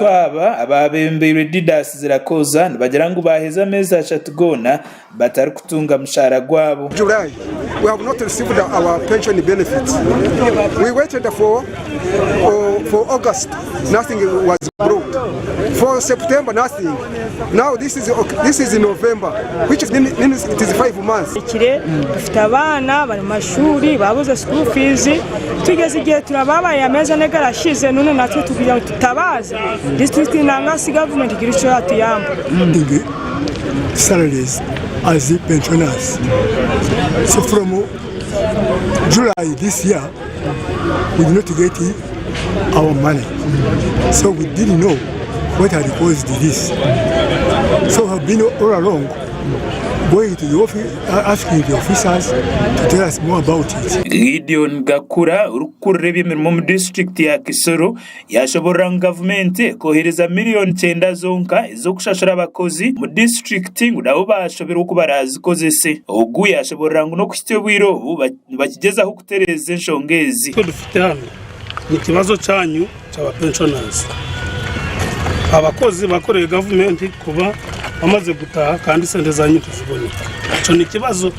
Aba abaabembeirwe Didas Zirakoza nibagira ngu baaheza ameezi ashatu goona batarikutunga mushaara gwabo. July, we have not received our pension benefits. We waited for, for August, nothing was brought. For September, nothing. Now this is, this is November, which means it is 5 months. Kire dufite abaana bari mu mashuri babuze school fees, tugeze igihe turababaye, amezi 4 garashize none natwe tukugira ngu tutabaze district nanga si government igire icyo yatuyamba. Salaries as pensioners. So from July this year, we did not get our money. So we didn't know what had caused this. So we have been all along going to the office, asking the officers to tell us more about it. Gideon Gakura, orikukurira eby'emirimo omu disiturikiti ya Kisoro, yashoborora ngu gavumenti ekohereza miliyoni 9 zonka ez'okushashura abakozi omu disiturikiti ngu nabo bashoberwa oku barazikozese. Ogu yashoborora ngu n'okuhitsya obwire obu nibakigyezaho kutereeza enshonga ezi. Twe dufite hano ni ikibazo cyanyu cy'aba pensioners, abakozi bakoreye gavumenti, kuba bamaze gutaha kandi sente zanyu ntiziboneka. Icyo ni ikibazo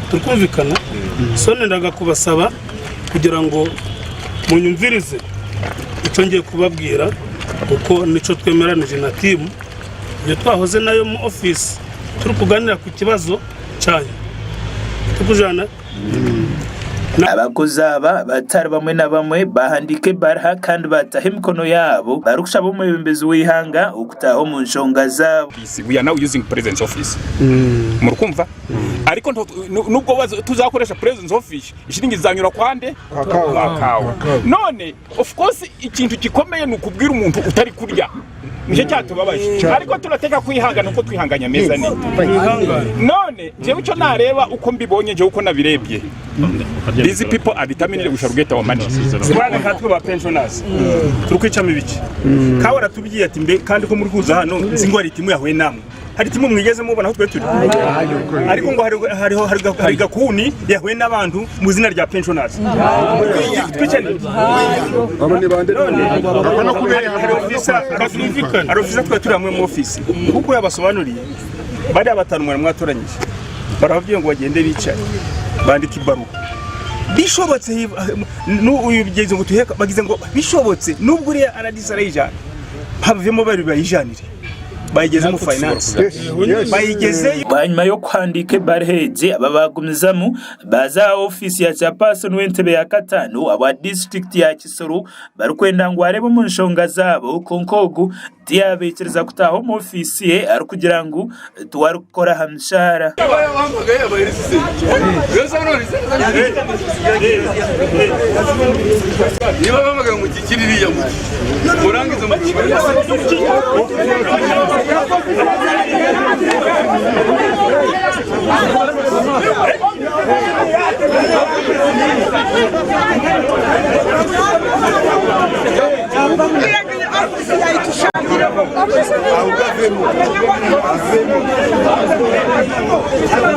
turikumvikana. So nendaga kubasaba kugira ngo munyumvirize icyo ngiye kubabwira, kuko nicyo twemeranije na team iyo twahoze nayo mu ofisi turi kuganira ku kibazo cyanyu tukujana. Abakozi aba batari bamwe na bamwe bahandika ebaruha kandi bataho emikono yaabo barikushaba omwebembezi w'eihanga okutaha omu nshonga zaabo. We are now using president's office, murikumva? Ariko nubwo tuzakoresha president's office, ishiringi zizanyura kwande kwa kawa. None of course ikintu gikomeye ni ukubwira umuntu utari kurya, nicyo cyatubabaje, ariko turateka kwihangana uko twihanganye amezi 4. None jewe icyo nareba, uko mbibonye, jewe uko nabirebye, these people are determined we shall get our money. Bwana, nkatwe ba pensioners turi kwicamo ibice. Kawe aratubwiye ati: "Mbe kandi ko muri kuza hano, nzi ngo hari team yahuye namwe, hari team mwigeze mubona aho twe turi?" Ariko ngo hariho hari gakuni yahuye n'abantu mu izina rya pensioners. Twicane none hari officer, hari officer twe turi hamwe mu office, kuko yabasobanuriye bariya batanu mwari mwatoranyije, barababwiye ngo bagende bicare bandike ibaruwa. Bishobotse uyu bigeze ngo tuheka bagize ngo bishobotse, nubwo uriya RDC arayijana, havemo bari bayijanire, bayigeze mu finance, bayigezeyo. Bwanyima y'okuhandiika ebaruha egi, aba bagumizamu baza aha ofiisi ya chairperson w'entebe ya kataano aba disiturikiti ya Kisoro barikwenda ngu arebe omu nshonga zaabo, kwonka ogu tiyabaikiriza kutaaha omu ofiisi ye arikugira ngu tiwarikukora aha mishaara. Niba bahamagaye ngo ukikire iriya mugi urangize mu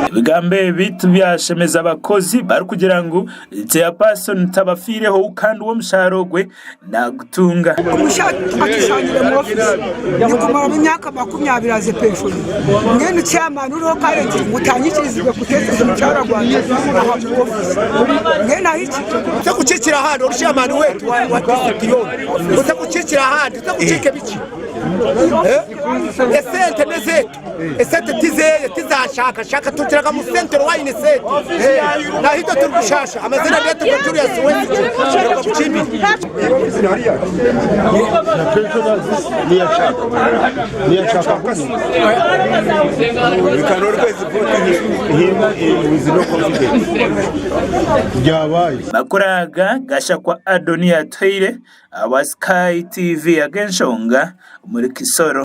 Ebigambo ebi tibyashemeza abakozi barikugira ngu chairperson tabafiireho kandi we omushaara ogwe nagutunga. Omushaija atushangire mu ofiisi nikumaramu emyaka 20 aze pension. Mbwenu chairman oriho currently ngu tanyikirizibwe kuteeseza omukyara gwangye aha mu ofiisi. Mbwenu ahiki? Utakukiikira ahandi ori chairman wetu wa district yoona, utakukiikira ahandi, utakukiika ebiki? Esente nezetu, esente tizeye tizashaka shaka tukiraga mu sente wayine sente nahito turi kushasha amazina getu ngo Julius Wesigye kuchimbi. Na pensioners niyashaka We can always vote him with no confidence. Byabaye. Makuru aga gashakwa Adonia Toire aba Sky TV ag'enshonga omuri Kisoro.